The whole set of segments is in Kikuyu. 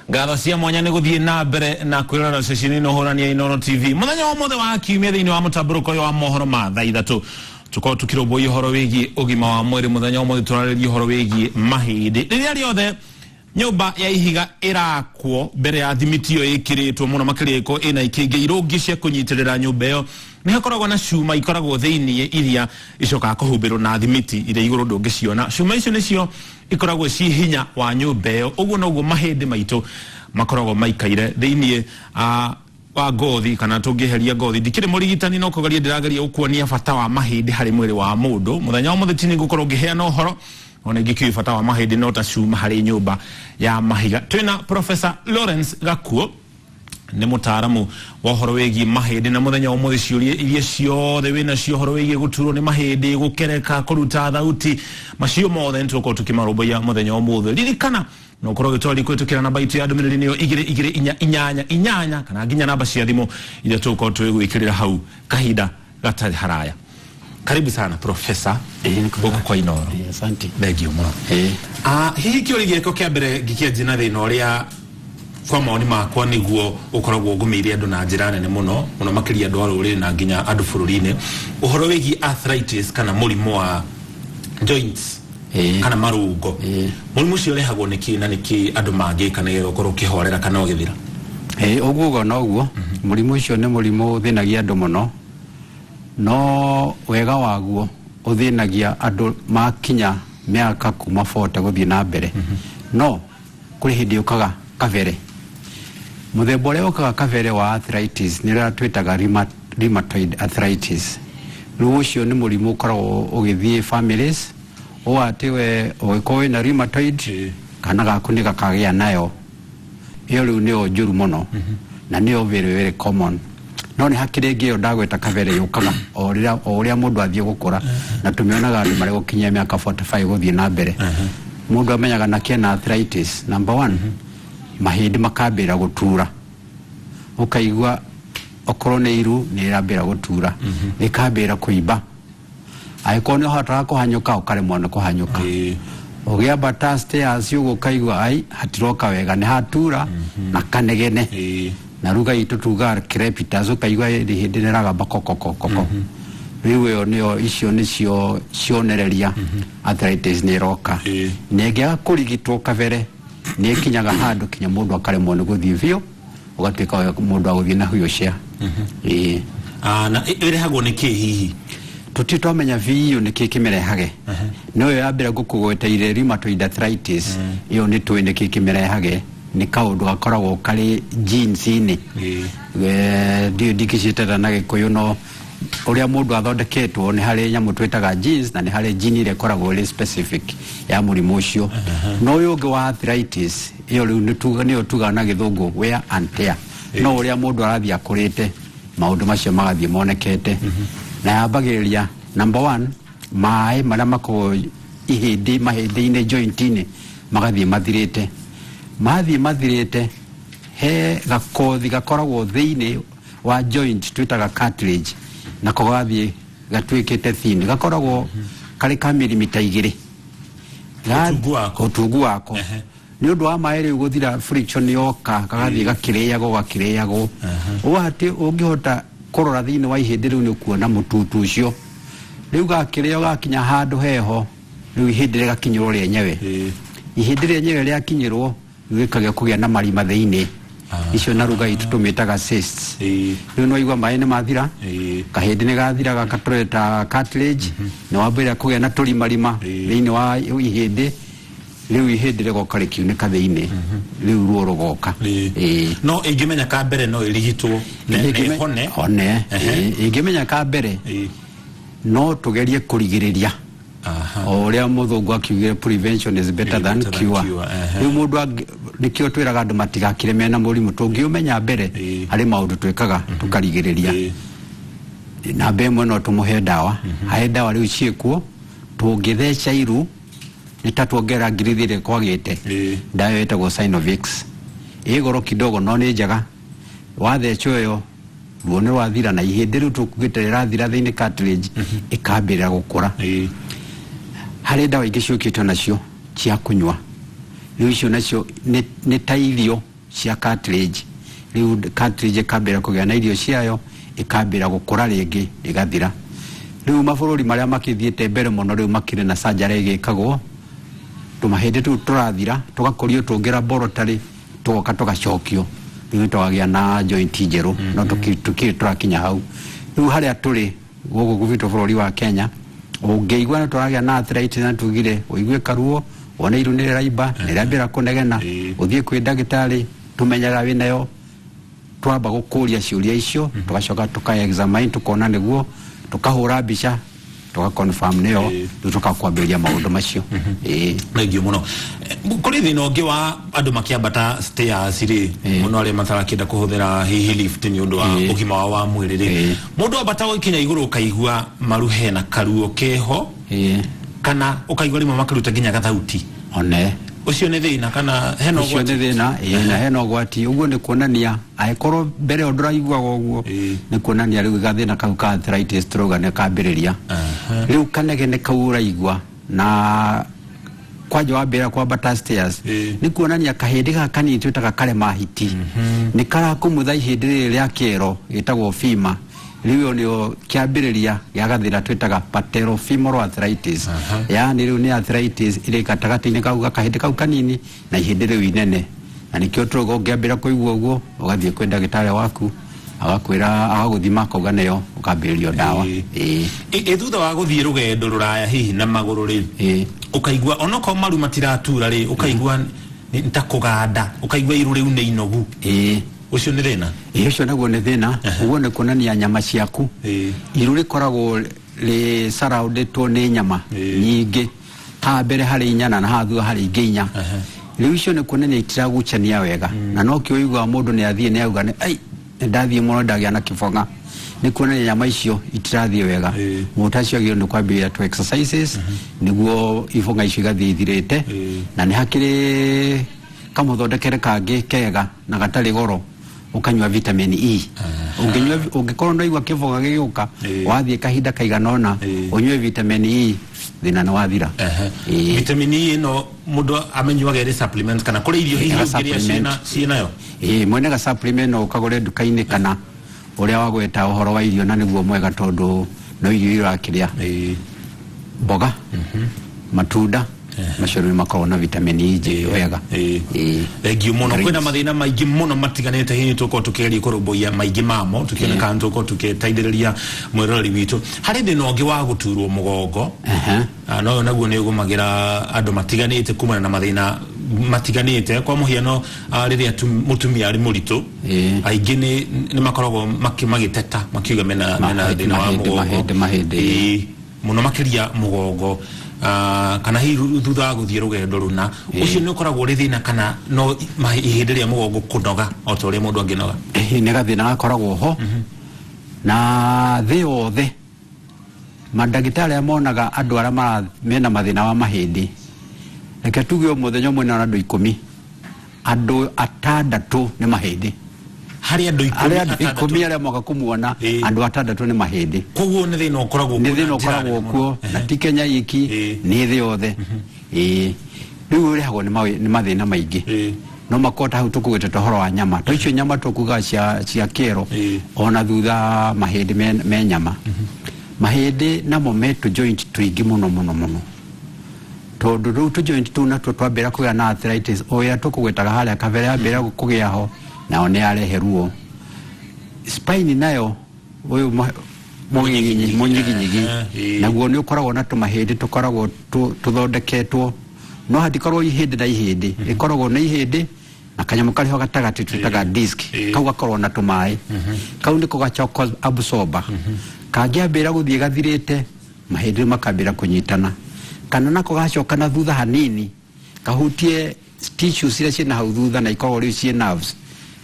Ngatho cia mwanya nĩ gũthiĩ na mbere na kwĩrorera ceceni ĩno hũrani ya Inooro TV mũthenya wa mũthĩ wa kiumia thĩinĩ wa mũtambũrũko ũyũ wa mohoro ma thaa 3 tũkorwo tũkĩrũmbũiya ũhoro wĩgiĩ ũgima wa mwĩrĩ. Mũthenya wa ũmũthĩ tũrarĩria ũhoro wĩgiĩ mahĩndĩ. Rĩrĩa rĩothe nyũmba ya ihiga ĩrakwo mbere ya thimiti ĩyo ĩkĩrĩtwo mũno makĩria ĩkorwo ĩna ikĩngĩ irũngi cia kũnyitĩrĩra nyũmba ĩyo, nĩ hakoragwo na cuma ikoragwo thĩinĩ iria icokaga kũhumbĩrwo na thimiti iria igũrũ ndũngĩciona. Cuma icio nĩcio ikoragwo ci hinya wa nyũmba ĩyo. Ũguo noguo mahĩndĩ maitũ makoragwo maikaire thĩinĩ wa ngothi, kana tũngĩeheria ngothi. Ndikĩrĩ mũrigitani, no kũgeria ndĩrageria gũkuonia bata wa mahĩndĩ harĩ mwĩrĩ wa mũndũ. Mũthenya wa ũmũthĩ ti nĩ ngũkorwo ngĩheana ũhoro ona ingĩkiũĩ bata wa mahĩndĩ no ta cuma harĩ nyũmba ya mahiga. Twĩna Professor Lawrence Gakuo, nĩ mũtaaramu wa ũhoro wĩgiĩ mahĩndĩ, na mũthenya wa ũmũthĩ ciũria iria ciothe wĩnacio ũhoro wĩgiĩ gũturwo nĩ mahĩndĩ, gũkereka, kũruta thauti, macio mothe nĩ tũgũkorwo tũkĩmarũmbũiya mũthenya wa ũmũthĩ. Ririkana no ũkorwo ũgĩtwarĩria kũhĩtũkĩra namba itũ ya ndũmĩrĩri, nĩyo 22488, kana nginya namba cia thimũ iria tũgũkorwo tũgĩgwĩkĩrĩra hau kahinda gatarĩ haraya. Karibu sana, Profesa, gũkũ kwa Inooro. Asante. Thengio mũno. Hihi kĩũria gĩakwa kĩa mbere ngĩkĩanjia na thĩna ũrĩa kwa mawoni makwa nĩguo ũkoragwo ũgũmĩire andũ na njĩra nene mũno mũno makĩria andũ a rũrĩrĩ na nginya andũ bũrũri-inĩ, ũhoro wĩgiĩ arthritis kana mũrimũ wa joints kana marũngo. Mũrimũ ũcio ũrehagwo nĩ kĩ, na nĩ kĩ andũ mangĩka nĩgetha ũkorwo ũkĩhorera kana ũgĩthira? Ũguo uga noguo. Mũrimũ ũcio nĩ mũrimũ ũthĩnagia andũ mũno, no wega waguo ũthĩnagia andũ makinya mĩaka kuma 40 gũthiĩ na mbere. No kũrĩ hĩndĩ yũkaga kabere. Mũthemba ũrĩa ũkaga kabere wa arthritis nĩ ũrĩa twĩtaga rheumatoid arthritis. Rĩu ũcio nĩ mũrimũ ũkoragwo ũgĩthiĩ families, ũũ atĩ we ũngĩkorwo wĩna rheumatoid, kana gaku nĩ gakagĩa nayo. Ĩyo rĩu nĩyo njũru mũno na nĩyo very very common. No nĩ hakĩrĩ ĩngĩ ĩyo ndagweta kabere, yũkaga o rĩrĩa o ũrĩa mũndũ athiĩ gũkũra, na tũmĩonaga andũ marĩ gũkinyia mĩaka 45 gũthiĩ na mbere. Mũndũ amenyaga na kena arthritis, number one, mahĩndĩ makambĩrĩra gũtura, ũkaigua okorwo nĩ iru nĩ ĩrambĩrĩra gũtura, rĩkambĩrĩra kũimba. Angĩkorwo nĩ ũhotaga kũhanyũka, ũkaremwo nĩ kũhanyũka. Ũgĩambata stairs ũguo, ũkaigua ai hatiroka wega, nĩ hatura na kanegene. Na ruga itũ tugaga crepitus, ũkaigua hĩndĩ nĩ ĩragamba kokokokoko. Rĩu ĩyo nĩyo, icio nĩcio cionereria arthritis nĩ ĩroka. Na ĩngĩaga kũrigitwo kabere, nĩ ĩkinyaga handũ kinya mũndũ akaremwo nĩ gũthiĩ biũ, ũgatuĩka mũndũ wa gũthiĩ na wheelchair. Ĩĩ. Na ĩrehagwo nĩ kĩ hihi? Tũtirĩ twamenya biũ nĩkĩ kĩmĩrehage, no ĩyo ya mbere ngũkũgweteire, rheumatoid arthritis, ĩyo nĩ tũĩ nĩkĩ kĩmĩrehage. Nĩ kaũndũ gakoragwo karĩ genes-inĩ. Ndiũĩ ndingĩciĩtera na Gĩkũyũ, no ũrĩa mũndũ athondeketwo nĩ harĩ nyamũ twĩtaga genes, na nĩ harĩ gene ĩrĩa ĩkoragwo ĩrĩ specific ya mũrimũ ũcio. No ũyũ ũngĩ wa arthritis, ĩyo rĩu nĩyo tugaga na Gĩthũngũ wear and tear. No ũrĩa mũndũ arathiĩ akũrĩte, maũndũ macio magathiĩ monekete. Na yambagĩrĩria, number one, maĩ marĩa makoragwo ihĩndĩ mahĩndĩ-inĩ, joint-inĩ, magathiĩ mathirĩte. Mathiĩ mathirĩte, he gakothi gakoragwo thĩinĩ wa joint twĩtaga cartilage, nako gathiĩ gatuĩkĩte thin, gakoragwo karĩ ka mirimita 2. Ũtungu wako. Ũtungu wako. Nĩ ũndũ wa maĩ rĩu gũthira, friction yoka, gagathiĩ gakĩrĩagwo gakĩrĩagwo, ũũ atĩ ũngĩhota kũrora thĩinĩ wa ihĩndĩ rĩu nĩ ũkuona mũtutu ũcio. Rĩu gakĩrĩo gakinya handũ heho, rĩu ihĩndĩ rĩgakinyĩrwo rĩenyewe. Ihĩndĩ rĩenyewe rĩakinyĩrwo, rĩu rĩkagĩa kũgĩa na marima thĩinĩ. Icio na ruga itũ tũmĩtaga cysts. Rĩu nĩwaigua maĩ nĩ mathira, kahĩndĩ nĩ gathira gaka tũreta cartilage, nĩ wambĩrĩria kũgĩa na tũrimarima thĩinĩ wa ihĩndĩ. Rĩu ihĩndĩ rĩgoka rĩkiunĩka thĩinĩ, rĩu ruo rũgoka. No ĩngĩmenya ka mbere no ĩrigitwo na ĩhone? Hone. Ĩngĩmenya ka mbere, no tũgerie kũrigĩrĩria. O ũrĩa mũthũngũ akiugire, "Prevention is better than better than cure." cure. Rĩu mũndũ nĩkĩo twĩraga andũ matigakire mena mũrimũ. Tũngĩũmenya mbere, harĩ maũndũ twĩkaga tũkarigĩrĩria. Namba 1, no tũmũhe ndawa. Harĩ ndawa rĩu ciĩkuo, tũngĩtheca iru nĩ ta tuongerera ngirithi ĩrĩa kwagĩte. Ndawa ĩyo ĩtagwo Synovix, ĩ goro kidogo no nĩ njega. Wathecwo ĩyo, ruo nĩ rwathira na ihĩndĩ rĩu tũkugĩte rĩrathira thĩinĩ, cartilage ĩkambĩrĩra gũkũra. Harĩ ndawa ingĩ ciũkĩte nacio cia kũnyua. Rĩu icio nacio nĩ ta irio. Cia cartilage. Rĩu cartilage ĩkambĩrĩria kũgĩa na irio ciayo, ĩkambĩrĩria gũkũra rĩngĩ, ĩgathira. Rĩu mabũrũri marĩa makĩthiĩte mbere mũno rĩu makĩrĩ na surgery ĩgĩkagwo, tũmahĩndĩ tũu tũrathira, tũgakũrio tũngĩ laboratory, tũgoka tũgacokio, rĩu tũkagĩa na joint njerũ, no tũkĩrĩ tũrakinya hau. Rĩu harĩa tũrĩ gũkũ gwitũ bũrũri wa Kenya, ũngĩigua nĩ tũragĩa na arthritis na tugire ũigue karuo, wone iru nĩ rĩraimba, nĩ rĩambĩra kũnegena, ũthiĩ kwĩ ndagĩtarĩ, tũmenyaga wĩnayo, twamba gũkũria ciũria icio, tũgacoka tũka examine, tũkona nĩguo, tũkahũra mbica, tũka confirm nĩyo, rĩu tũkakwambĩrĩria maũndũ macio. Ĩĩ. Thengiũ mũno. Kũrĩ thĩna ũngĩ wa andũ makĩambata stairs rĩ, mũno arĩa matarakĩenda kũhũthĩra hihi lift nĩ ũndũ wa ũgima wao wa mwĩrĩ rĩ, mũndũ ambata gũkinya igũrũ ũkaigua maru hena karuo keho, kana ũkaigua rĩmwe makĩruta nginya gathauti. One. Ũcio nĩ thĩna kana hena ũcio ũgwati? Nĩ thĩna, ĩĩ, na hena ũgwati. Ũguo nĩ kuonania angĩkorwo mbere ĩyo ndũraiguaga ũguo, nĩ kuonania rĩu gathĩna kau ka arthritis tũrauga nĩ kambĩrĩria. Rĩu kanegene kau ũraigua na kwanja wambĩrĩra kwambata stairs, nĩ kuonania kahĩndĩ gaka kanini twĩtaga karema hiti nĩ karakumutha ihĩndĩ rĩrĩ rĩa kĩero gĩtagwo femur. Rĩu ĩyo nĩyo kĩambĩrĩria gĩa gathĩna twĩtaga patellofemoral arthritis. Yaani rĩu nĩ arthritis ĩrĩ gatagatĩ-inĩ kau gakahĩndĩ kau kanini na ihĩndĩ rĩu inene, na nĩkĩo tũrauga ũngĩambĩrĩria kũigua ũguo, ũgathiĩ kwĩ ndagĩtarĩ waku, agakwĩra, agagũthima, akauga nĩyo, ũkambĩrĩrio ndawa. Ĩĩ. Ĩ thutha wa gũthiĩ rũgendo rũraya hihi na magũrũ rĩ, ũkaigua onokorwo maru matiratura rĩ, ũkaigua nĩ ta kũganda, ũkaigua iru rĩu nĩ inogu, ũcio nĩ thĩna? Ĩĩ, ũcio naguo nĩ thĩna. Ũguo nĩ kuonania nyama ciaku, iru rĩkoragwo rĩ surroundedwo nĩ nyama nyingĩ, haha mbere harĩ inya na haha thutha harĩ ingĩ inya. Rĩu icio nĩ kuonania itiragucania wega, na nokĩo ũiguaga mũndũ nĩ athiĩ nĩ auga nĩ ai nĩ ndathiĩ mũno ndagĩa na kĩbong'a, nĩ kuonania nyama icio itirathiĩ wega. Mũndũ ta ũcio agĩrĩirwo nĩ kwambĩrĩria tu exercises nĩguo ibong'a icio igathiĩ ithirĩte. Na nĩ hakĩrĩ kamũthondekere kangĩ kega na gatarĩ goro, ũkanyua vitamin E. Ũngĩnyua, ũngĩkorwo ndwaigua kĩbong'a gĩgĩũka, wathiĩ kahinda kaigana ũna, ũnyue vitamin E, thĩna nĩ wathira. Ĩĩ. Vitamin E ĩno mũndũ amenyuaga ĩrĩ supplement kana kũrĩ irio hihi Ĩga ũngĩrĩa supplement. Ciĩnayo? Ĩĩ, mwene ga supplement no ũkagũre nduka-inĩ, kana ũrĩa wagweta ũhoro wa irio na nĩguo mwega, tondũ no irio irakĩrĩa, mboga, matunda, macio nĩ makoragwo na vitamin E wega. Ĩĩ. Thengiũ mũno. Greens. Kwĩna mathĩna maingĩ mũno matiganĩte, hihi tũkorwo tũkĩgeria kũrũmbũiya maingĩ mamo, tũkĩona kana tũkorwo tũgĩteithĩrĩria mwĩroreri witũ. Harĩ thĩna ũngĩ wa gũturwo mũgongo. Ah, na ũyũ naguo nĩ ũgũmagĩra andũ matiganĩte kumana na mathĩna matiganĩte. Kwa mũhiano, rĩrĩa mũtumia arĩ mũritũ, aingĩ nĩ makoragwo magĩteta makiuga mena thĩna wa mũgongo. Mahĩndĩ, mahĩndĩ. Ĩĩ, mũno makĩria mũgongo. Kana hihi thutha wa gũthiĩ rũgendo rũna, ũcio nĩ ũkoragwo ũrĩ thĩna kana no ihĩndĩ rĩa mũgongo kũnoga o ta ũrĩa mũndũ angĩnoga? Ĩĩ, nĩ gathĩna gakoragwo ho, na thĩ yothe mandagĩtarĩ arĩa monaga andũ arĩa mena mathĩna wa mahĩndĩ, reke tuge o mũthenya ũmwe na andũ 10, andũ atandatũ nĩ mahĩndĩ. Harĩ andũ 10, Harĩ andũ atandatũ. 10 arĩa moka kũmuona, andũ atandatũ nĩ mahĩndĩ. Koguo nĩ thĩna ũkoragwo Nĩ kuo na thĩna njĩra ũkoragwo nene mũno. kuo, na ti Kenya iki, nĩ thĩ yothe. Ĩĩ, rĩu ũrehagwo nĩ mathĩna maingĩ. No makorwo ta hau tũkũgwetete ũhoro wa nyama to icio nyama tũkuga cia kĩero, ona thutha mahĩndĩ me nyama, mahĩndĩ namo me tũ joint tũingĩ mũno mũno mũno, tondũ rĩu tũ joint tũu natuo twambĩra kũgĩa na arthritis, o ĩrĩa tũkũgwetaga harĩa kabere yambĩra kũgĩa ho, nao nĩ yarehe ruo. Spine nayo, ũyũ mũnyiginyi mũnyiginyigi, naguo nĩ ũkoragwo na tũmahĩndĩ tũkoragwo tũthondeketwo, no hatikorwo ihĩndĩ na ihĩndĩ, ĩkoragwo nĩ ihĩndĩ na kanyamũ karĩ ho gatagatĩ twĩtaga disc. Kau gakoragwo na tũmaĩ, kau nĩko gacoka absorber. Kangĩambĩra gũthiĩ gathirĩte, mahĩndĩ makambĩra kũnyitana, kana nako gacoka na thutha hanini kahutie tissues iria ciĩna hau thutha na ikoragwo rĩu ciĩ nerves,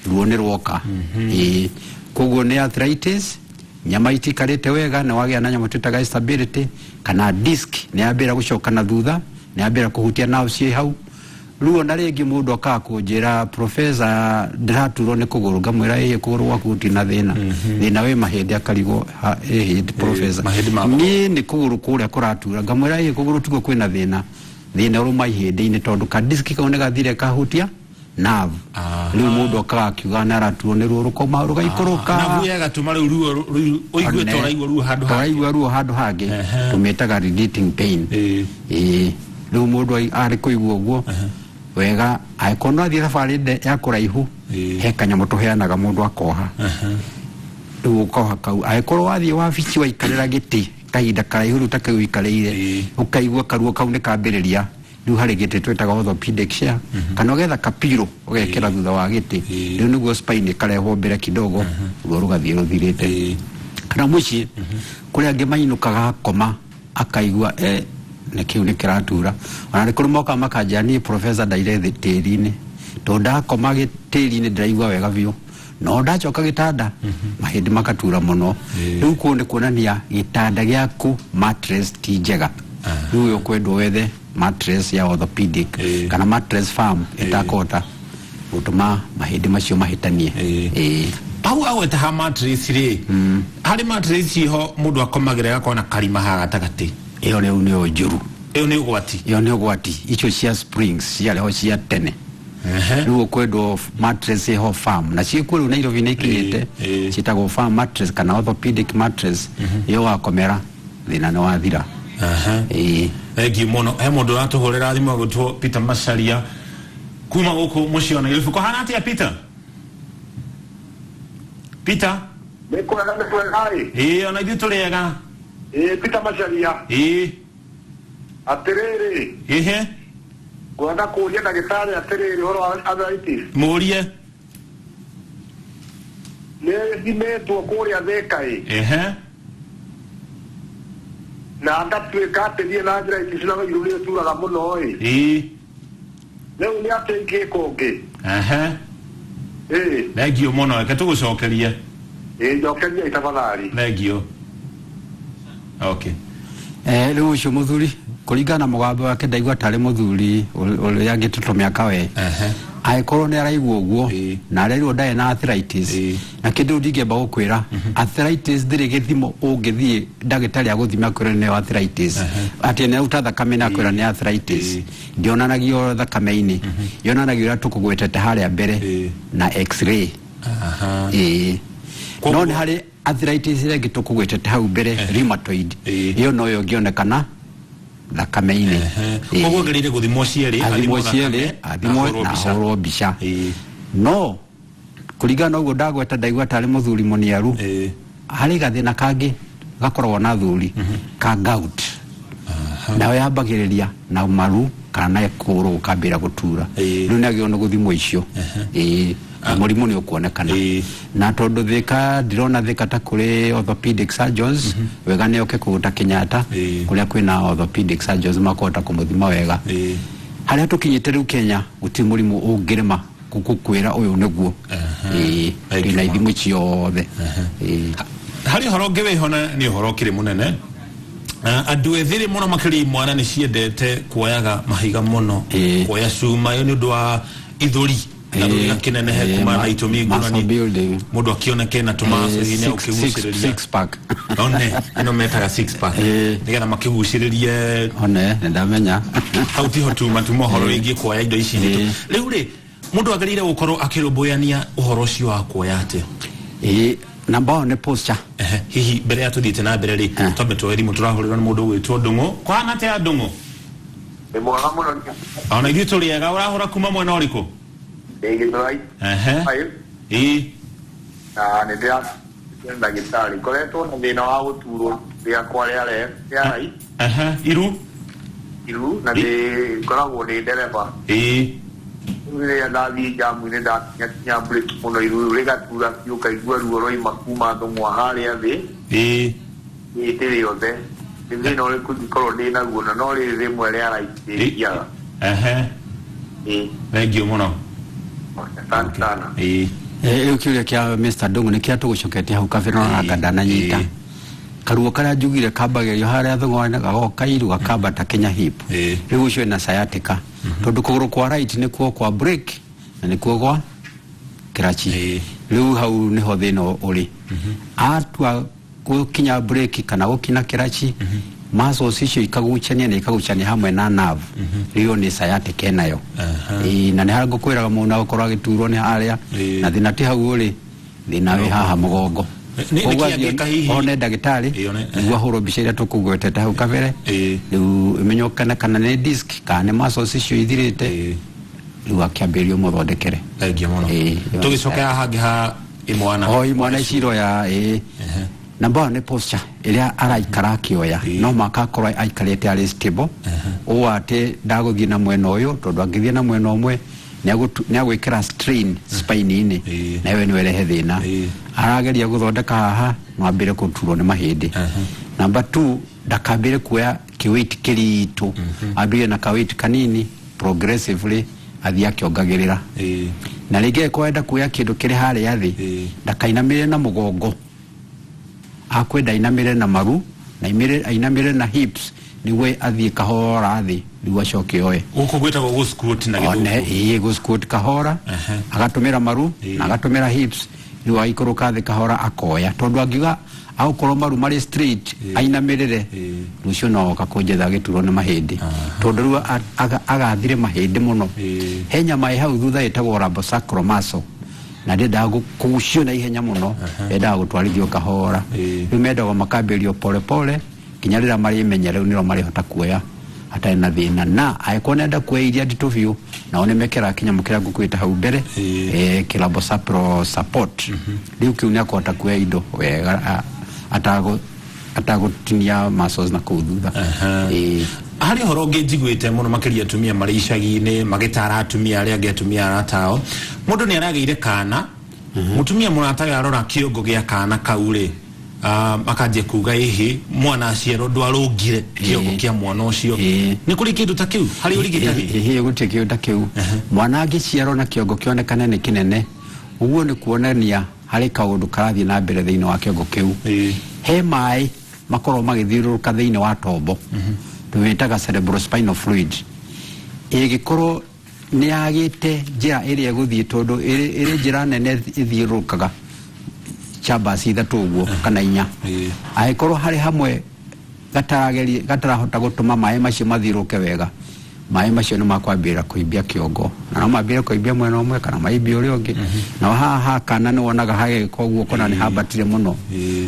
ruo nĩ rwoka. Ĩĩ, koguo nĩ arthritis, nyama itikarĩte wega, nĩ wagĩa na nyamũ twĩtaga instability, kana disc nĩ yambĩra gũcoka na thutha, nĩ yambĩra kũhutia nerves ciĩ hau. Rĩu ona rĩngĩ mũndũ akaga kũnjĩra, "Professor, ndĩraturwo nĩ kũgũrũ." Ngamwĩra, "Ĩhĩ, kũgũrũ gwaku gũtirĩ na thĩna, thĩna wĩ mahĩndĩ." Akarigwo, "Ĩhĩ, professor, Mahĩndĩ ma mũgongo. Niĩ nĩ kũgũrũ kũrĩa kũratura." Ngamwĩra, "Ĩhĩ, kũgũrũ tiguo kwĩna thĩna, thĩna ũrũma ihĩndĩ-inĩ, tondũ ka disc kau nĩ gathire kahutia Nerve. Aha. Rĩu mũndũ okaga akiuga nĩ araturwo nĩ ruo rũkauma rũgaikũrũka. Nabu ĩgatũma rĩu ruo rũu ũigue ta ũraigua ruo handũ hangĩ. Ũraigua ruo handũ hangĩ. Tũmĩtaga radiating pain. Ĩĩ, rĩu mũndũ arĩ kũigua ũguo wega, angĩkorwo no athiĩ thabarĩ ya kũraihu, he kanyamũ tũheanaga mũndũ akoha. Rĩu ũkoha kau, angĩkorwo wathiĩ wabici waikarĩra gĩtĩ kahinda karaihu, rĩu ta kau ũikarĩire, ũkaigua karuo kau nĩ kambĩrĩria, rĩu harĩ gĩtĩ twĩtaga orthopedic chair, kana ũgetha kapiro ũgekĩra thutha wa gĩtĩ. Rĩu nĩguo spine ĩkarehwo mbere kidogo, ruo rũgathiĩ rũthirĩte. Kana mũciĩ kũrĩ angĩ mainũkaga akoma akaigua nĩ kĩu nĩ kĩratura. Ona nĩ kũrĩ mokaga makanjĩra, "Niĩ professor, ndaire thĩ tĩri-inĩ, tondũ ndakoma tĩri-inĩ ndĩraigua wega biũ, no ndacoka gĩtanda mahĩndĩ makatura mũno." Rĩu kũu nĩ kuonania gĩtanda gĩaku, mattress ti njega. Rĩu ũkwendwo wethe mattress ya orthopedic kana mattress firm ĩtakũhota gũtũma mahĩndĩ macio mahĩtanie. Ĩĩ. Hau agweta ha mattress rĩ, harĩ mattress ciho mũndũ akomagĩra ĩgakorwo na karima ha gatagatĩ. Ĩyo rĩu nĩyo njũru. Ĩyo nĩ ũgwati. Ĩyo nĩ ũgwati. Icio cia springs ciarĩho cia tene. Rĩu ũkwendwo mattress ĩho firm, na ciĩkuo rĩu Nairobi nĩ ikinyĩte. Ciĩtagwo firm mattress kana orthopedic mattress. Ĩyo wakomera thĩna nĩ wathira. Ĩĩ. Thengiũ mũno. He mũndũ ũratũhũrĩra thimũ agwĩtwo Peter Macharia kuma gũkũ mũciĩ wa Nairobi. Kũhana atĩa, Peter? Peter? Nĩ kwega, nĩ kwega ĩ. Ĩĩ, ona ithuĩ tũrĩ ega. Ĩ, Peter Macharia. Atĩrĩrĩ, ngwenda kũria ndagĩtarĩ atĩrĩrĩ, ũhoro wa arthritis. Mũrie. Nĩ thimĩtwo kũrĩa Thĩka ĩ, na ngatuĩka atĩ niĩ na arthritis na iru nĩ ĩturaga mũno ĩ. Rĩu nĩ atĩ ingĩka ũngĩ? Ĩ. Thengiũ mũno, reke tũgũcokerie. Ĩ, njokeria tafadhali. Thengiũ, okay. Rĩu ũcio mũthuri, kũringana na mũgambo wake, ndaigua tarĩ mũthuri ũrĩa angĩtũtũ mĩaka we. Angĩkorwo nĩ araigua ũguo na arerirwo ndarĩ na arthritis, na kĩndũ ndingĩamba gũkwĩra, arthritis ndĩrĩ gĩthimo ũngĩthiĩ ndagĩtarĩ agũthime akwĩre nĩyo arthritis, atĩ nĩ aruta thakame na akwĩra nĩ arthritis. Ndĩonanagio thakame-inĩ, yonanagio ũrĩa tũkũgwetete harĩa mbere na x-ray. Ĩĩ. No nĩ harĩ arthritis ĩrĩa ĩngĩ tũkũgwetete hau mbere, rheumatoid. Ĩyo noyo ĩngĩonekana thakame-inĩ. Ĩĩ. Koguo agĩrĩire gũthimwo cierĩ. Athimwo cierĩ. Thakame, Athimwo na ahũrwo na mbica. ahũrwo mbica. No kũringana na ũguo ndagweta, ndaigua tarĩ mũthuri mũniaru. Harĩ gathĩna kangĩ gakoragwo na athuri ka gout, nayo yambagĩrĩria na maru kana na kũgũrũ gũkambĩra gũtura. Rĩu nĩ agĩrĩirwo nĩ gũthimwo icio. Ĩĩ, na mũrimũ nĩ ũkuonekana. Na tondũ Thĩka, ndirona Thĩka ta kũrĩ orthopedic surgeons wega, nĩ oke kũgũta Kenyatta kũrĩa kwĩna orthopedic surgeons makũhota kũmũthima wega. Harĩa tũkinyĩte rĩu Kenya, gũtirĩ mũrimũ ũngĩrema gũkwĩra ũyũ nĩguo. Ĩĩ, Thank you twĩna mũno. ithimo ciothe. Ĩĩ. Harĩ ũhoro ũngĩ wĩho na nĩ ũhoro ũkĩrĩ mũnene. Andũ ethĩ rĩ, mũno makĩria imwana, nĩ ciendete kuoyaga mahiga mũno, kuoya cuma ĩyo nĩ ũndũ wa ithũri na rũrĩga kĩnenehe kumana na itũmi muscle ngũrani. Building. Mũndũ akĩoneke na tũmaco-inĩ ũkĩgucĩrĩria. Six pack. One ĩno metaga six pack, nĩgetha makĩgucĩrĩrie. One nĩ ndamenya. Hau tiho tuma tuma ũhoro wĩgiĩ kuoya indo ici nditũ. Rĩu rĩ, mũndũ agĩrĩire gũkorwo akĩrũmbũyania ũhoro ũcio wa kuoya atĩa? Ĩĩ, number one nĩ posture. Hihi mbere ya tũthiĩte na mbere rĩ, twambe tuoe thimũ. Tũrahũrĩrwo nĩ mũndũ ũgwĩtwo Ndũng'ũ. Kũhana atĩa, Ndũng'ũ? Nĩ mwega mũno. Ona ithuĩ tũrĩ ega. Ũrahũra kuma mwena ũrĩkũ? Ndĩ Gĩthũrai. Na nĩ ndĩra ndagĩtarĩ, ngoretwo na thĩna wa gũturwo rĩakwa rĩa rĩa right. Iru. Iru, na ndĩ ngoragwo ndĩ ndereba. Rĩu rĩrĩa ndathiĩ njamu-inĩ, ndakinya kinya breki mũno, iru rĩu rĩgatura biũ, ngaigua ruo rwaima kuma thũng'wa harĩa thĩ hĩndĩ rĩothe. Nĩ thĩna ũrĩkũ ingĩkorwo ndĩ naguo, na no rĩrĩ rĩmwe rĩa right rĩthiaga? Ĩĩ. Thengiũ mũno. Asante sana. Rĩu kĩũria kĩa Mr. Ndung'u nĩ kĩa tũgũcoketie hau kabere, no anga ndananyita. Karuo karĩa njugire kambagĩrĩrio harĩa thũng'wa, gagoka iru, gakambata kinya hip. Rĩu ũcio ena sciatica, tondũ kũgũrũ kwa right nĩkuo kwa brake na nĩkuo gwa kĩraci. Rĩu hau nĩho thĩna ũrĩ. Atua gũkinya brake kana gũkinya kĩraci, Muscles icio ikagucania na ikagucania hamwe na nerve, rĩo nĩ sciatica enayo. Ĩĩ, na nĩ harĩa ngũkwĩraga mũndũ agũkorwo agĩturwo nĩ harĩa. Na thĩna ti hau ũrĩ, thĩna wĩ haha mũgongo. Nĩ Koguo kĩ athiĩ angĩka hihi? One ndagĩtarĩ nĩguo ahũrwo mbica iria tũkũgwetete hau kabere, rĩu ĩmenyekane kana nĩ disc kana nĩ muscles icio ithirĩte, rĩu akĩambĩrĩrio mũthondekere. Thengiũ mũno. Ĩĩ. Tũgĩcoke haha hangĩ ha imwana. O imwana ici iroya, ĩĩ, namba ĩyo nĩ posture ĩrĩa araikara akĩoya. No maka akorwo aikarĩte arĩ stable ũũ atĩ ndagũthiĩ na mwena ũyũ, tondũ angĩthiĩ na mwena ũmwe nĩ agwĩkĩra strain spine-inĩ, na ĩyo nĩyo ĩrehe thĩna. Arageria gũthondeka haha, no ambĩre kũturwo nĩ mahĩndĩ. Namba 2, ndakambĩre kuoya kĩweight kĩritũ, ambĩrĩrie na kaweight kanini, progressively athiĩ akĩongagĩrĩra. Na rĩngĩ angĩkorwo enda kuoya kĩndũ kĩrĩ harĩa thĩ, ndakainamĩrĩre na mũgongo, akwenda ainamĩrĩre na maru na ainamĩrĩre na hips, nĩguo athiĩ kahora thĩ, nĩguo acoke oe. Gũkũ gwĩtagwo gũ squat na one gĩthũngũ. Ĩĩ, gũ squat kahora, agatũmĩra maru na agatũmĩra hips, rĩu agĩikũrũka thĩ kahora akoya, tondũ angiuga agũkorwo maru marĩ straight ainamĩrĩre, rũciũ no oka kũnjetha agĩturwo nĩ mahĩndĩ, tondũ rĩu agathire mahĩndĩ mũno. He nyama ĩ hau thutha ĩtagwo lumbosacral muscle, na ndĩendaga kũgucio na ihenya mũno, yendaga gũtwarithio kahora. Rĩu mendagwo makambĩrĩrio pole pole nginya rĩrĩa marĩmenya rĩu nĩrĩo marĩhota kuoya hatarĩ na thĩna. Na angĩkorwo nĩenda kuoya iria nditũ biũ, nao nĩ mekĩraga kĩnyamũ kĩrĩa ngũkwĩta hau mbere, kĩlumbosacral support. Rĩu kĩu nĩ akũhota kuoya indo wega atagũtinia muscles na kũu thutha. Harĩ ũhoro ũngĩ njiguĩte mũno makĩria atumia marĩ icagi-inĩ magĩtara atumia arĩa angĩ, atumia arata ao, mũndũ nĩ aragĩire kana, mũtumia mũratawe arora kĩongo gĩa kana kau rĩ, akanjia kuga ĩhĩ mwana aciarwo ndwarũngire kĩongo kĩa mwana ũcio. Nĩ kũrĩ kĩndũ ta kĩu harĩ ũrigitani? Ĩhĩ, gũtirĩ kĩndũ ta kĩu. Mwana angĩciarwo na kĩongo kĩonekane nĩ kĩnene ũguo, nĩ kuonania harĩ kaũndũ karathiĩ na mbere thĩinĩ wa kĩongo kĩu. He maĩ makorwo magĩthiũrũrũka thĩinĩ wa tombo, tũwĩtaga cerebrospinal fluid. Ĩngĩkorwo nĩ yagĩte njĩra ĩrĩa ĩgũthiĩ, tondũ ĩrĩ njĩra nene ĩthiũrũrũkaga chambers ithatũ ũguo kana inya, angĩkorwo harĩ hamwe gatarahota gũtũma maĩ macio mathiũrũrũke wega, maĩ macio nĩ makwambĩrĩra kũimbia kĩongo, na no mambĩrĩre kũimbia mwena ũmwe kana maimbie ũrĩa ũngĩ. Na haha ha kana nĩ wonaga hagĩka ũguo, kona nĩ hambatire mũno.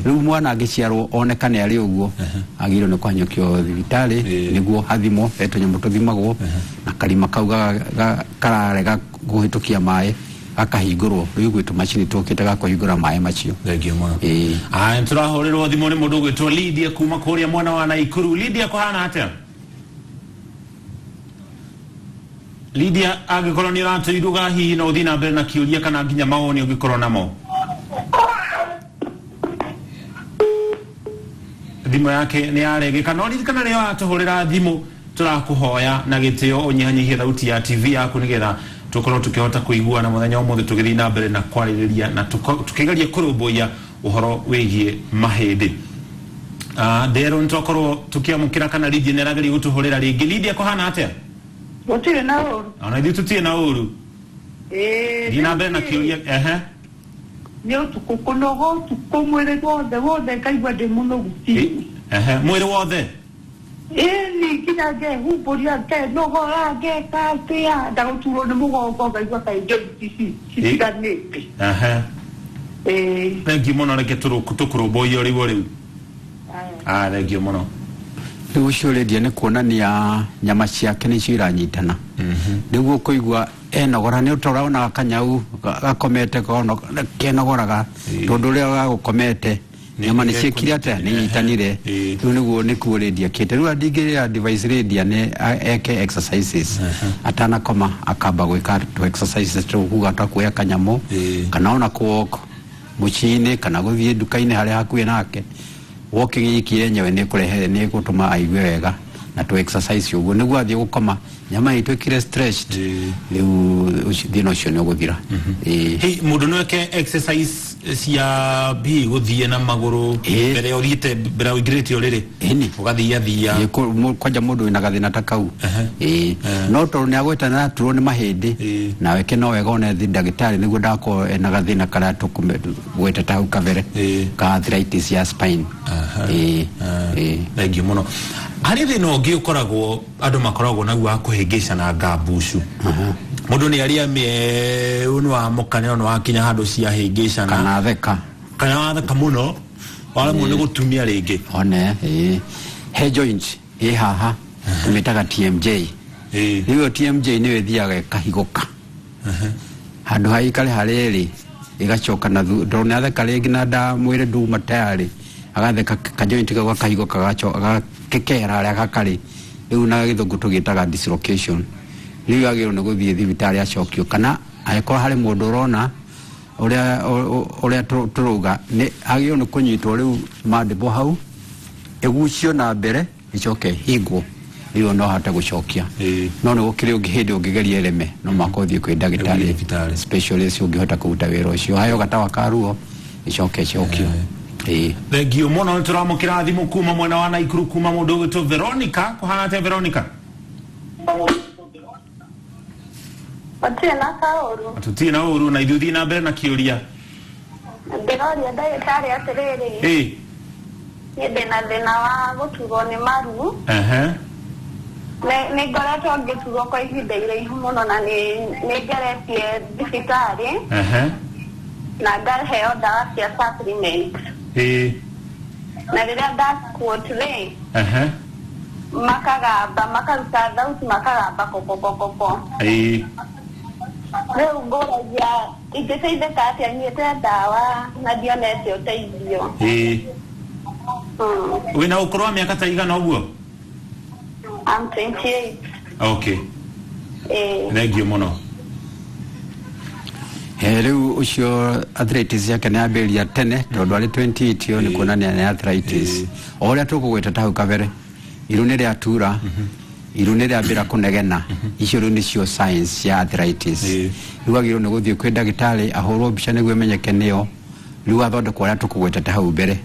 Rĩu mwana angĩciarwo onekane arĩ ũguo, agĩrĩirwo nĩ kũhanyũkio thibitarĩ nĩguo hathimwo. He tũnyamũ tũthimagwo na karima kau kararega kũhĩtũkia maĩ gakahingũrwo. Rĩu gwĩ tũmacini tũkĩte ga kũhingũra maĩ macio. Thengiũ mũno. Aya, nĩtũrahũrĩrwo thimũ nĩ mũndũ ũgwĩtwo Lydia kuma kũrĩa mwena wa Naikuru. Lydia, kũhana atĩa? Lydia, angĩkorwo nĩ ũratũiruga, hihi no ũthiĩ na mbere na kĩũria kana nginya mawoni ũngĩkorwo namo. Thimũ yake nĩ yaregeka, no ririkana rĩrĩa watũhũrĩra thimũ, tũrakũhoya na gĩtĩo ũnyihanyihie thauti ya TV yaku nĩgetha tũkorwo tũkĩhota kũiguana mũthenya ũmũthĩ tũgĩthiĩ na mbere na kwarĩrĩria na tũkĩgeria kũrũmbũiya ũhoro wĩgiĩ mahĩndĩ. Nderwo nĩ twakorwo tũkĩamũkĩra kana Lydia nĩ arageria gũtũhũrĩra rĩngĩ. Lydia, kũhana atĩa? Gũtirĩ na ũru. Ona ithuĩ tũtirĩ na ũru. Thiĩ na mbere na kĩũria, ehe. Nĩ ũtukũ kũnoga, ũtukũ mwĩrĩ wothe wothe ngaigua ndĩ mũnogu biũ. Ehe, mwĩrĩ wothe? Ĩni, nginya ngehumbũria, ngenogora, ngeka atĩa, ndagũturwo nĩ mũgongo, ngaigua kaĩ joint ici citiganĩte. Ĩĩ. Thengiũ mũno, reke tũkũrũmbũiye rĩu o rĩu. Ah, thengiũ mũno. Rĩu ũcio Lydia nĩ kuonania nyama ciake nĩcio iranyitana, nĩguo kũigua enogora. Nĩ ũtoraonaga kanyau gakomete kenogoraga, tondũ ũrĩa gagũkomete nyama nĩ ciĩkire atĩa? Nĩ inyitanire. Rĩu nĩguo nĩkuo Lydia kĩte. Rĩu ndingĩ advise Lydia nĩ eke exercises atanakoma, akamba gwĩka tu exercises tũkuga ta kuoya kanyamũ kana ona kũ walk mũciĩ-inĩ kana gũthiĩ nduka-inĩ harĩa hakuhĩ nake. Walking iki yenyewe nĩ kũrehe, nĩ gũtũma aigue wega, na tu exercise ũguo nĩguo athiĩ gũkoma nyama ituĩkire stretched. Rĩu thĩna ũcio nĩ ũgũthira. Ĩĩ. Hey, mũndũ no eke exercise. Cia hihi gũthiĩ na magũrũ mbere ya ũthiĩte, mbere ya ũingĩrĩte ũrĩrĩ, Ĩni. ũgathiathia. Ĩ, kwanja mũndũ wĩna gathĩna ta kau. Ĩ, no tondũ nĩ agwĩta nĩ araturwo nĩ mahĩndĩ, nawe ke no wega one ndagĩtarĩ nĩguo ndakorwo ena gathĩna karĩa tũkũgweta ta hau kabere ka arthritis ya spine. Ĩ, ĩ. Thengiũ mũno. Harĩ thĩna ũngĩ ũkoragwo, andũ makoragwo naguo wa kũhĩngĩcana ngambucu. Mũndũ nĩ arĩa mĩeũ, nĩ wamũkanĩra, nĩ wakinya handũ ciahĩngĩcana. Kana theka. Kana watheka mũno, waremwo nĩ gũtumia rĩngĩ. One, ĩ, he joint ĩ haha tũmĩtaga TMJ. Rĩu ĩyo TMJ nĩyo ĩthiaga ĩkahigũka handũ ha ikare harĩa ĩrĩ, ĩgacoka na tondũ nĩ atheka rĩngĩ na ndamwĩre nduma tayarĩ, agatheka, kajoint kau gakahigũka, gakekehera harĩa gakarĩ. Rĩu na Gĩthũngũ tũgĩtaga dislocation. Rĩu agĩrĩirwo nĩ gũthiĩ thibitarĩ acokio, kana angĩkorwo harĩ mũndũ ũrona ũrĩa ũrĩa tũrauga, nĩ agĩrĩirwo nĩ kũnyitwo rĩu mandible hau, ĩgucio na mbere, ĩcoke ĩhingwo. Rĩu no ahote gũcokia. No nĩ gũkĩrĩ ũngĩ hĩndĩ ũngĩgeria ĩreme, no mũhaka ũthiĩ kwĩ ndagĩtarĩ Ũthiĩ thibitarĩ. specialist ũngĩhota kũruta wĩra ũcio, haheo gatawa ka ruo, ĩcoke ĩcokio. Ĩĩ. Thengiũ mũno. Nĩ tũramũkĩra thimũ kuma mwena wa Naikuru, kuma mũndũ ũgwĩtwo Veronica. Kũhana atĩa, Veronica? Gũtirĩ na kaũru. Tũtirĩ na ũru na ithuĩ. Thiĩ na mbere na kĩũria. Ndĩroria ndagĩtarĩ atĩrĩrĩ, niĩ ndĩna thĩna wa gũturwo nĩ maru. Nĩ ngoretwo ngĩturwo kwa ihinda iraihu mũno, na nĩ ngeretie thibitarĩ na ngaheo ndawa cia supplement, na rĩrĩa ndaquote rĩ, makagamba, makaruta thauti, makagamba kokokokoko. Rĩu ngũragia ingĩteithĩka atĩa? Nyuĩte ndawa na ndionete ũteithio. Wĩna ũkũrũ wa mĩaka ta igana ũguo? I'm 28. Okay. Eh. Thengiũ mũno. Rĩu ũcio arthritis yake nĩ yambĩrĩria tene, tondũ arĩ 28, ĩyo nĩ kuonania nĩ arthritis. O ũrĩa tũkũgwĩta ta hau kabere, iru nĩ rĩatura, iru nĩ rĩambĩra kũnegena, icio rĩu nĩcio signs cia arthritis. Rĩu agĩrĩirwo nĩ gũthiĩ kwĩ ndagĩtarĩ ahũrwo mbica nĩguo ĩmenyeke nĩyo. Rĩu athondekwo ũrĩa tũkũgweta ta hau mbere.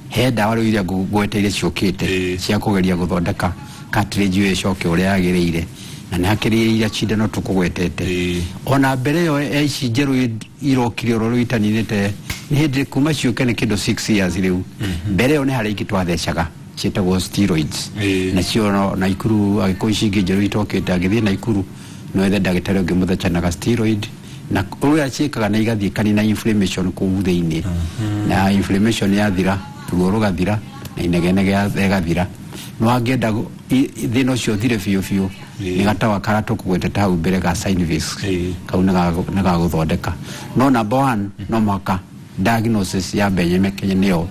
He ndawa rĩu iria ngũgweteire ciũkĩte cia kũgeria gũthondeka cartilage ĩyo ĩcoke ũrĩa yagĩrĩire, na nĩ hakĩrĩ iria cindano tũkũgwetete. Ona mbere ĩyo ya ici njerũ irokire oro rĩu itaninĩte, nĩ hĩndĩ kuma ciũke nĩ kĩndũ 6 years. Rĩu mbere ĩyo nĩ harĩ ingĩ twathecaga ciĩtagwo steroids. Nacio Naikuru, angĩkorwo ici ingĩ njerũ itokĩte, angĩthiĩ Naikuru no ethe ndagĩtarĩ ũngĩ mũthecanaga steroid, na ũrĩa ciĩkaga nĩ igathiĩ kanina inflammation kũu thĩinĩ, na inflammation yathira, ruo rũgathira na inegene ĩgathira. No angĩenda thĩna ũcio ũthire biũ biũ, nĩ gatawa karĩa tũkũgwetete hau mbere ga Synvisc. Kau nĩ gagũthondeka. No number one, no mũhaka diagnosis ya mbenyemeke nĩyo,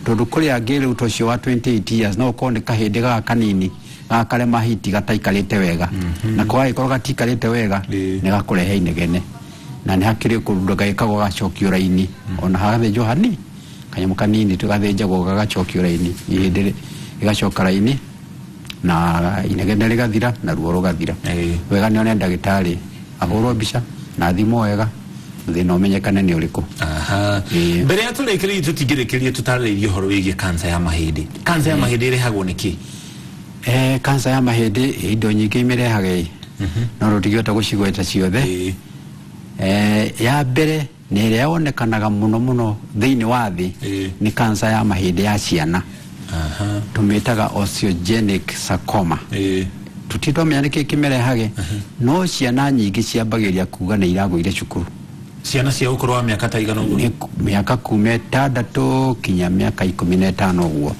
tondũ kũrĩ angĩ rĩu ta ũcio wa 28 years, no ũkorwo nĩ kahĩndĩ gaka kanini gakarema hiti gataikarĩte wega, na ko gagĩkorwo gatikarĩte wega, nĩ gakũrehe inegene. Na nĩ hakĩrĩ kũrunda gagĩkagwo gacokio raini, ona hagathĩnjwo hani kanyamũ kanini tũgathĩnjagwo gagacokio raini, ihĩndĩ rĩgacoka raini na inegene rĩgathira na ruo rũgathira. Wega nĩ one ndagĩtarĩ, ahũrwo mbica na athimwo wega, thĩna ũmenyekane nĩ ũrĩkũ. Ĩĩ. Mbere ya tũrĩkĩrĩrie, tũtingĩrĩkĩrie tũtarĩrĩrie ũhoro wĩgiĩ kansa ya mahĩndĩ. Kansa ya mahĩndĩ ĩrehagwo nĩ kĩ? Kansa ya mahĩndĩ, indo nyingĩ imĩrehaga ĩ, no tũtingĩhota gũcigweta ciothe. Ya mbere nĩ ĩrĩa yonekanaga mũno mũno thĩinĩ wa thĩ, nĩ kansa ya mahĩndĩ ya ciana, tũmĩtaga osteogenic sarcoma. Tũtirĩ twamenya nĩkĩ kĩmĩrehage, no ciana nyingĩ ciambagĩrĩria kuga nĩ iragũire cukuru. Ciana cia ũkũrũ wa mĩaka ta igana ũguo? Nĩ mĩaka kuma 6 kinya mĩaka 15 ũguo.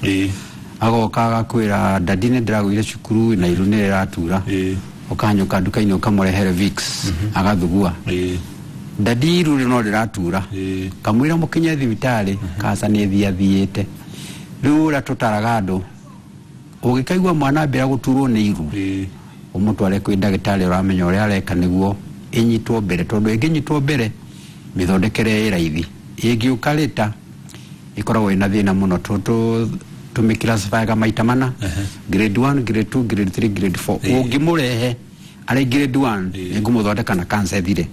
Agoka agakwĩra, "Daddy, nĩ ndĩragũire cukuru na iru nĩ rĩratura." Ũkahanyũka nduka-inĩ ũkamũrehere Vicks, agathugua. "Daddy, iru no rĩratura." Kamũira mũkinye thibitarĩ, kansa nĩ ĩthiathiĩte. Rĩu ũrĩa tũtaraga andũ, ũgĩkaigua mwana ambĩra gũturwo nĩ iru, ũmũtware kwĩ ndagĩtarĩ ũramenya ũrĩa areka nĩguo ĩnyitwo mbere, tondũ ĩngĩnyitwo mbere mĩthondekere ĩ raithi. Ĩngĩũka rĩta ĩkoragwo ĩna thĩna mũno. Tũmĩclassifyaga maita mana: grade 1, grade 2, grade 3, grade 4. Ũngĩmũrehe arĩ grade 1, nĩngũmũthondeka na cancer ĩthire.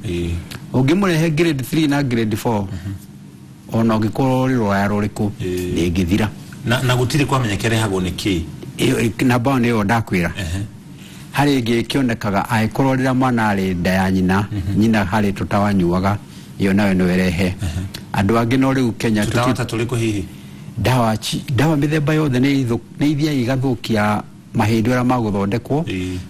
Ũngĩmũrehe grade 3 na grade 4. Ona ũngĩkorwo ũrĩ rũraya rũrĩkũ, ndĩngĩthira. Na gũtirĩ kwamenyeka ĩrehagwo nĩ kĩ? Ĩyo namba ĩyo nĩyo ndakwĩra. Harĩ ĩngĩ ĩkĩonekaga angĩkorwo rĩrĩa mwana arĩ nda ya nyina, nyina harĩ tũtawanyuaga, ĩyo nayo no ĩrehe. Andũ angĩ no rĩu Kenya Tũtawa ta tũrĩkũ hihi? Ndawa ndawa mĩthemba yothe nĩ ithiaga igathũkia mahĩndĩ ũrĩa magũthondekwo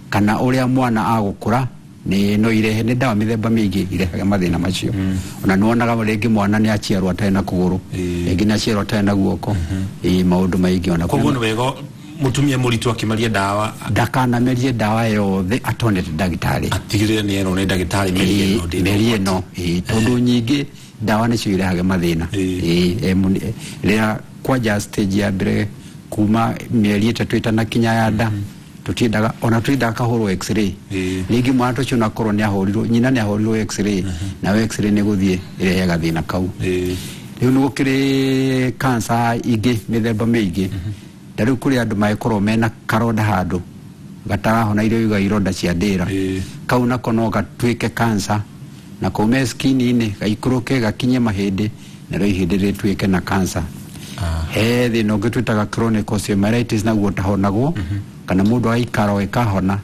kana ũrĩa mwana agũkũra, nĩ no irehe. Nĩ ndawa mĩthemba mĩingĩ irehaga mathĩna macio. Ona nĩwonaga rĩngĩ mwana nĩ aciarwo atarĩ na kũgũrũ, rĩngĩ nĩ aciarwo atarĩ na guoko. Ĩĩ, maũndũ maingĩ ona. Koguo nĩ wega mũtumia mũritũ akĩmaria ndawa ndakanamerie ndawa yothe atonete ndagĩtarĩ. Atigĩrĩre nĩ erwo nĩ ndagĩtarĩ mĩeri ĩno ndĩ mĩeri ĩno. Ĩĩ, tondũ nyingĩ ndawa nĩcio irehaga mathĩna. Ĩĩ, rĩrĩa kwanja stage ya mbere kuma mĩeri 3 ĩtanakinya ya nda, tũtiendaga ona tũtiendaga kahũrwo x-ray. Rĩngĩ mwana ũcio onakorwo nĩ ahũrirwo, nyina nĩ ahũrirwo x-ray, nayo x-ray nĩ gũthiĩ ĩrehe gathĩna kau. Rĩu nĩ gũkĩrĩ cancer ingĩ mĩthemba mĩingĩ. Ta rĩu kũrĩ andũ mangĩkorwo mena karonda handũ gatarahona, irio iga ironda cia ndĩra, kau nako no gatuĩke cancer, na kaume skin-inĩ gaikũrũke gakinye mahĩndĩ, narĩo ihĩndĩ rĩtuĩke na cancer. He thĩna ũngĩ twĩtaga chronic osteomyelitis, naguo ũtahonagwo, kana mũndũ agaikara o ĩkahona,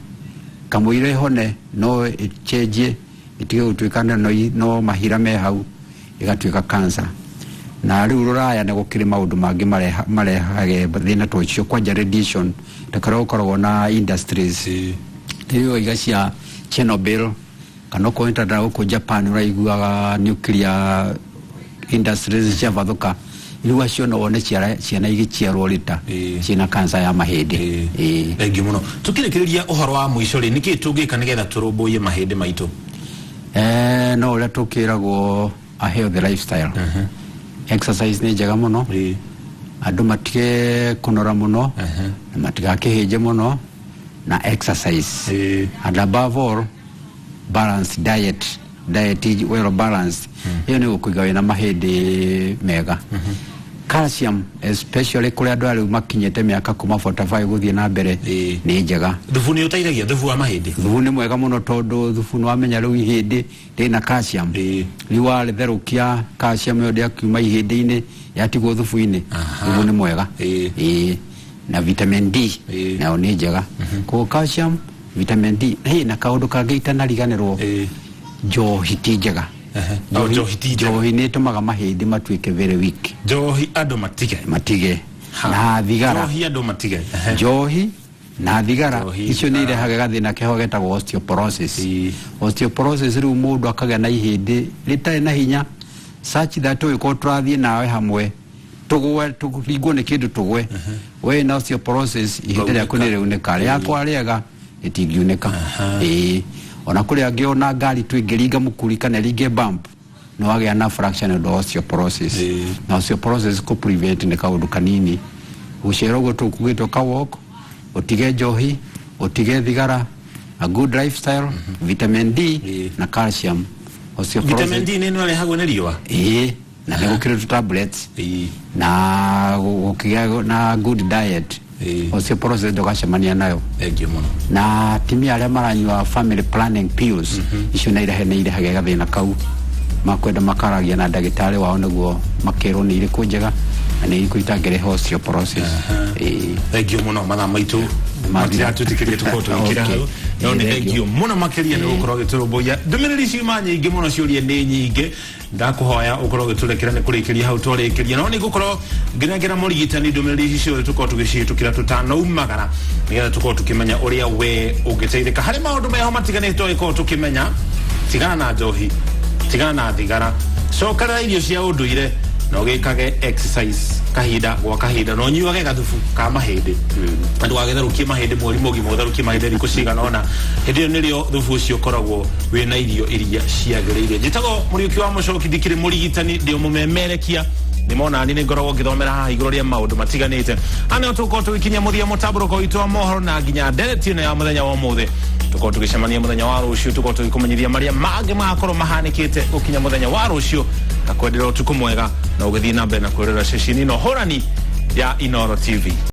kamũira ĩhone no ĩcenjie ĩtige gũtuĩka no mahira me hau, ĩgatuĩka cancer. Na rĩu rũraya nĩ gũkĩrĩ maũndũ mangĩ marehage thĩna ta ũcio, kwanja radiation, ta karĩa gũkoragwo na industries rĩu iga cia Chernobyl, kana okorwo nĩ ta gũkũ Japan ũraiguaga nuclear industries ciabathũka. Rĩu acio no wone ciana igĩciarwo rĩta ciĩna cancer ya mahĩndĩ. Ĩĩ. Thengiũ mũno. Tũkĩrĩkĩrĩria ũhoro wa mũico rĩ, nĩkĩ tũngĩka nĩgetha tũrũmbũiye mahĩndĩ maitũ? No ũrĩa tũkĩragwo, a healthy lifestyle, exercise nĩ njega mũno, andũ matige kũnora mũno na matigakĩhĩnje mũno na exercise, and above all balanced diet, diet well balanced, ĩyo nĩ gũkũiga wĩna mahĩndĩ mega. Calcium especially kũrĩ andũ arĩa rĩu makinyĩte mĩaka kuma 45 gũthiĩ na mbere nĩ njega. Thubu nĩ ũteithagia, thubu wa mahĩndĩ? Thubu nĩ mwega mũno, tondũ thubu nĩ wamenya rĩu ihĩndĩ rĩna calcium. Rĩu warĩtherũkia, calcium ĩyo ndĩakiuma ihĩndĩ-inĩ, yatigwo thubu-inĩ. Thubu nĩ mwega. Ĩĩ, na vitamin D nayo nĩ njega. Koguo calcium, vitamin D. Hey, na kaũndũ kangĩ itanariganĩrwo, njohi ti njega. Oh, njohi ti njega. Njohi nĩ ĩtũmaga mahĩndĩ matuĩke very weak. Njohi andũ matige. Matige. Na thigara. Njohi andũ matige. Njohi na thigara. Njohi, icio nĩ thigara. irehaga gathĩna keho getagwo osteoporosis. Osteoporosis, rĩu mũndũ akagĩa na ihĩndĩ rĩtarĩ na hinya such that ũgĩkorwo tũrathiĩ nawe hamwe, tũgwe, tũringwo nĩ kĩndũ tũgwe, we na osteoporosis ihĩndĩ rĩaku nĩ rĩunĩka, rĩakwa rĩega rĩtingiunĩka. Ĩĩ, ona kũrĩ angĩ ona ngari twĩngĩringa mũkuri kana ĩringe bump, no wagĩa na fracture nĩ ũndũ wa osteoporosis. Na osteoporosis kũ prevent nĩ kaũndũ kanini, gũcera ũguo tũkugĩtwo ka walk, ũtige njohi, ũtige thigara, a good lifestyle, vitamin D na calcium. Osteoporosis. Vitamin D nĩ ĩno ĩrehagwo nĩ riũa? Ĩĩ, na nĩ gũkĩrĩ tũ tablets na gũkĩgĩa na good diet, osteoporosis ndũgacemania nayo. Thengiũ mũno. Na atumia arĩa maranyua family planning pills, icio nĩ irehe, nĩ irehaga gathĩna kau, makwenda makaragia na ndagĩtarĩ wao nĩguo makerwo nĩ irĩkũ njega na nĩ irĩkũ itangĩrehe osteoporosis. Ĩĩ. Thengiũ mũno, mathaa maitũ Mathira. matiratwĩtĩkĩria tũkorwo tũgĩkĩra hau, no nĩ Ĩĩ, thengiũ mũno makĩria nĩ gũkorwo gĩtũrũmbũiya. Ndũmĩrĩri ciuma nyingĩ mũno, ciũria nĩ nyingĩ, ndakũhoya ũkorwo ũgĩtũrekera nĩ kũrĩkĩria hau twarĩkĩria, no nĩ ngũkorwo ngĩnengera mũrigitani ndũmĩrĩri ici ciothe, tũkorwo tũgĩcihĩtũkĩra tũtanaumagara, nĩgetha tũkorwo tũkĩmenya ũrĩa we ũngĩteithĩka harĩ maũndũ meho matiganĩte. Tũgĩkorwo tũkĩmenya, tigana na njohi, tigana na thigara, cokerera irio cia ũndũire, na ũgĩkage exercise kahinda gwa kahinda, na ũnyuage gathubu ka mahĩndĩ, na ndũgagĩtherũkie mahĩndĩ mweri mũgima, ũtherũkie mahĩndĩ thikũ cigana ũna. Hĩndĩ ĩyo nĩrĩo thubu ũcio ũkoragwo wĩna irio iria ciagĩrĩire. Njĩtagwo Mũriũki wa Mũcoki, ndikĩrĩ mũrigitani, ndĩ o mũmemerekia, nĩ monani nĩ ngoragwo ngĩthomera haha igũrũ rĩa maũndũ matiganĩte. Haha nĩho tũgũkorwo tũgĩkinyia mũthia mũtambũrũko witũ wa mohoro na nginya ndereti ĩno ya mũthenya wa ũmũthĩ. Tũkorwo tũgĩcemania mũthenya wa rũciũ, tũkorwo tũgĩkũmenyithia marĩa mangĩ magakorwo mahanĩkĩte gũkinya mũthenya wa rũciũ. Ngakwendera ũtukũ mwega na ũgĩthiĩ na mbere na kwĩrorera ceceni ĩno hũrani ya Inooro TV.